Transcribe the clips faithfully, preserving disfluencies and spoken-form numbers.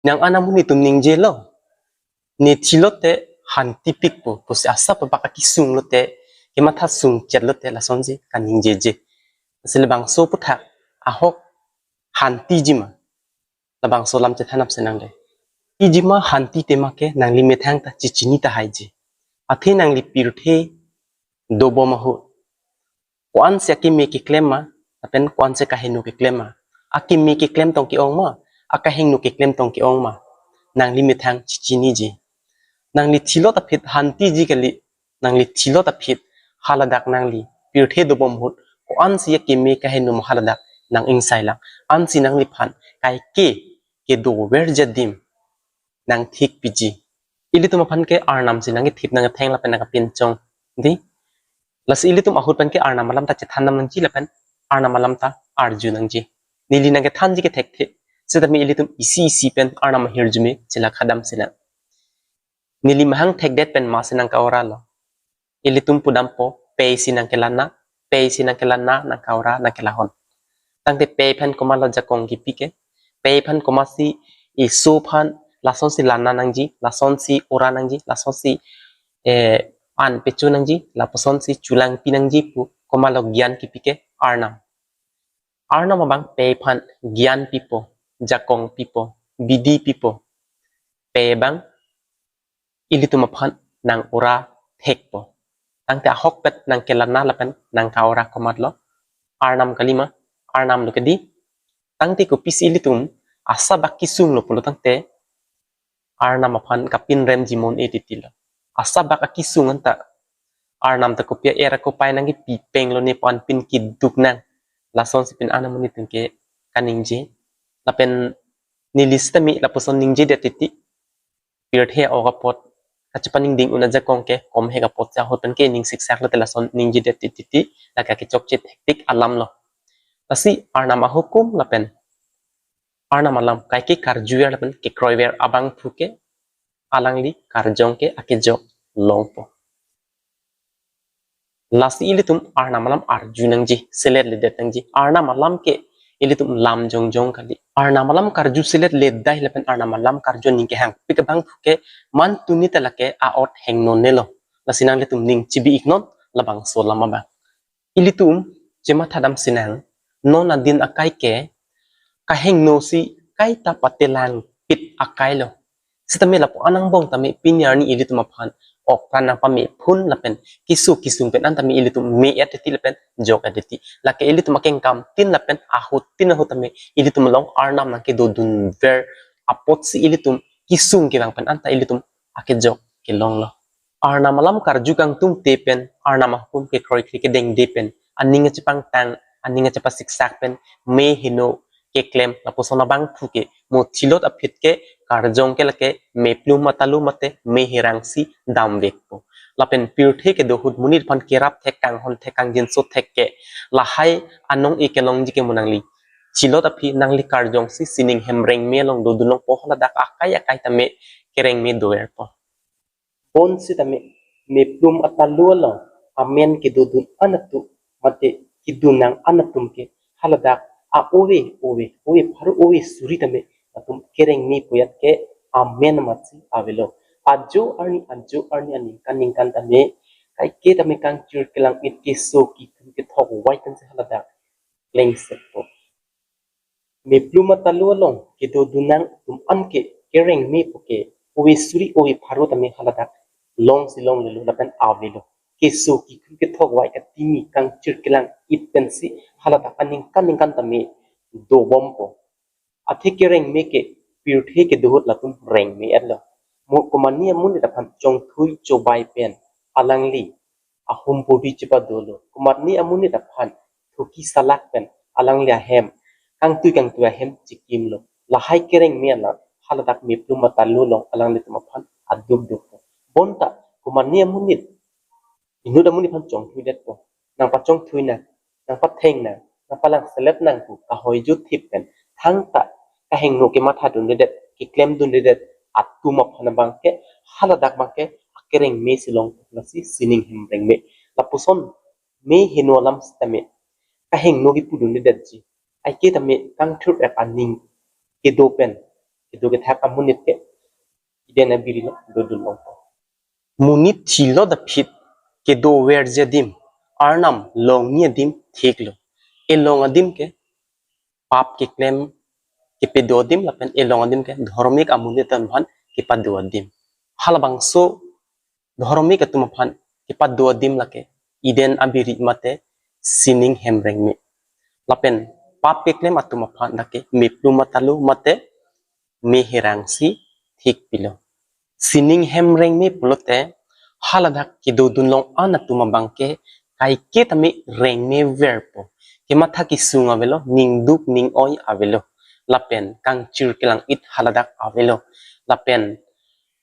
Nang an amonit atum ningjelo, ne thilo te hantipikpo pusi asap abak akisung lote, kematha sungchet lote lasonsi kaningjeje. Lasi labangso aphuthak ahok hantiji ma? Labangso alam chethan apsi nangle. Iji ma hanti tema ke nangli methang ta chechini tahaiji. Athe nangli pirthe dobom ahut, ko-ansi akeme keklem ma, lapen ko-ansi akahingno keklem ma? Akeme keklem tong ke-ong ma, akahingno keklem tong ke-ong ma? Nangli methang chechiniji. Nangli thilot aphi hantiji kali, nangli thilot aphi haladak nangli pirthe dobom ahut ko-ansi akeme kahingno ma haladak nang-ingsai lang. Ansi nangliphan kaike kedoverji adim nangthikpiji. Ilitum aphan ke Arnam si nangkethip nangketheng lapen nangkepinchong, dei. Lasi ilitum ahut pen ke Arnam alam ta chethan dam nangji lapen Arnam alam ta arju nangji. Neli nangkethanji ke thekthe. Sitame ilitum isi isi pen Arnam ahirjume chelakha damsi lang. Neli mahang thekdet pen masi nangka-oralo. Ilitum pudampo, pei si nangkelana, pei si nangkelana, nangka-ora, nangkelahon. Tangte pei aphan komatlo jakong kipi ke, pei aphan komatsi eso aphan lasonsi lana nangji, lasonsi ora nangji, lasonsi, eh, an pecho nangji, lapusonsi cholangpi nangji pu komatlo gyan kipi ke? Arnam. Arnam abang pei aphan gyan pipo, jakong pipo, bidi pipo. Pei abang ilitum aphan nang-ora thekpo. Tangte ahokpet nangkelana lapen nangka-ora komatlo? Arnam kali ma? Arnam lo ke dei. Tangte kopisi ilitum asap abak kisunglo pulo tangte Arnam aphan kapinremji mon-e titilo. Asap abak akisung anta Arnam ta kopi a-er akopai nangkepi penglo ne pu anpin keduk nang. Lasonsi pin an amonit atum ke kaningje. Lapen neli sitame lapuson ningjedet titi. Pirthe a-ok apot, kachepaningding un ajakong ke komhek apotsi ahut pen ke ning siksak lote lason ningjedet titi, lake kechokche thektik alamlo. Lasi Arnam ahukum lapen Arnam alam kaike karjuver lapen kekroiver abangphu ke alangli karjong ke akejok longpo. Lasi ilitum Arnam alam arju nangji, seletledet nangji. Arnam alam ke ilitum lam jongjong kali. Arnam alam karju seletledai lapen Arnam alam karju aning kehangpik abangphu ke man tuni ta lake a-ot hengnonelo. Lasi nanglitum ning chibi-iknon labangso alam abang. Ilitum chematha damsi nang, non adin akai ke kahingno si kaita patelangpit akailo. Sitame lapu an angbong tame pini arni ilitum aphan okpran nangpamephun lapen keso kesung pen an tame ilitum me-et titi lapen jok-et titi. Lake ilitum akengkam tin lapen ahut tin ahut tame ilitum along Arnam nangkedodunver apotsi ilitum kesung kevang pen anta ilitum akejok kelonglo. Arnam alam karju kangtungte pen, Arnam ahukum kekroikre kedengde pen, aning achepangtang, aning achepasiksak pen, me hingno keklem lapuson abangphu ke, mo thilot aphi ke karjong ke lake meplum atalu mate me herangsi damvekpo. Lapen pirthe kedo ahut monit aphan kerap thek, kanghon thek, kangjinso thek ke lahai anong-e kelongji ke mo nangli. Thilot aphi nangli karjongsi sining hem rengme along dodun longpo, haladak akai akai tame kerengme doverpo. Bonsitame meplum atalu along amen kedodun an atum mate kedun nang an atum ke haladak a-ove ove ove pharo ove suri tame latum kerengme pu ajat ke amen amatsi avelo. Ajo arni ajo arni aningkan ningkan tame kaike tame kangchir kelang-it, keso keku kethok vai pensi haladak klengsetpo. Meplum atalu along kedodun nang atum an ke kerengme pu ke ove suri ove pharo tame haladak longsi longlelo lapen avelo. Keso keku kethok vai katimi kangchir kelang-it pensi haladak aningkan ningkan tame dobompo. Athe kerengme ke pirthe kedo ahut latum rengme-etlo. Mo komatne amonit aphan chongthui chobai pen alangli ahum puri chepadolo. Komatne amonit aphan thuki salak pen alangli ahem kangtui kangtui ahem chekimlo. Lahai kerengme alam haladak meplum atalu along alanglitum aphan aduk dukpo. Bonta komatne amonit inut amonit aphan chongthuidetpo. Nangpachongthui nang, nangpatheng nang, nangpalangselet nang pu kahoi juthip pen thangta kahingno kematha dundedet, keklem dundedet atum aphan abang ke haladak abang ke akerengme si long lasi sining hem rengme. Lapuson me hingno alam sitame kahingno kipu dundedetji. Aike tame kangthur-et aning kedo pen Kedo kethak amonit ke Eden abiri along dodun longpo. Monit thilot aphi kedoverji adim, Arnam longji adim thiklo. Elong adim ke pap keklem kepedo adim lapen elong adim ke dhormik amonit atum aphan kepado adim. Halabangso dhormik atum aphan kepado adim lake Eden abiri mate sining hem rengme. Lapen pap keklem atum aphan lake meplu matalo mate me herangsi thikpilo. Sining hem rengme pulote haladak kedodun long-an atum abang ke kaike tame rengme verpo. Kematha kesung avelo, ningduk ning-oi avelo. Lapen kangchir kelang-it haladak avelo. Lapen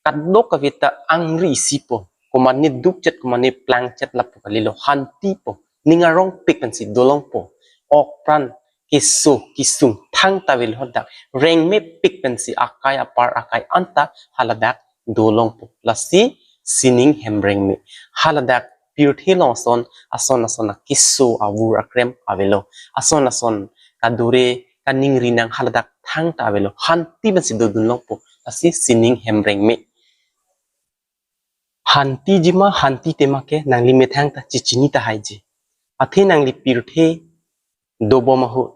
kadokave ta angri isipo. Komane dukchet, komane plangchet lapu kalilo, hantipo. Ning arongpik pensi dolongpo. Okpran keso kesung thangta avelo hadak. Rengmepik pensi akai apar akai anta haladak dolongpo. Lasi sining hem rengme. Haladak pirthe along ason ason ason akeso avur akrem avelo. Ason ason kadure kaningri nang haladak thangta avelo. Hanti pensi dodun longpo. Lasi sining hem rengme. Hantiji ma, hanti tema ke nangli methang ta chechini tahaiji. Athe nangli pirthe dobom ahut,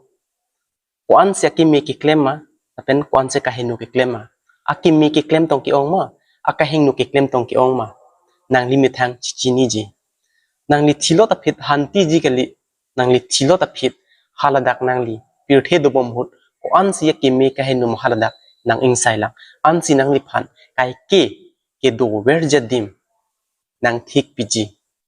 ko-ansi akeme keklem ma, lapen ko-ansi akahingno keklem ma? Akeme keklem tong ke-ong ma, akahingno keklem tong ke-ong ma? Nangli methang chechiniji. Nangli thilot aphi hantiji kali, nangli thilot aphi haladak nangli pirthe dobom ahut, ko-ansi akeme kahingno ma haladak nang ingsailang. Ansi nangliphan kaike kedoverji adim nang thikpiji.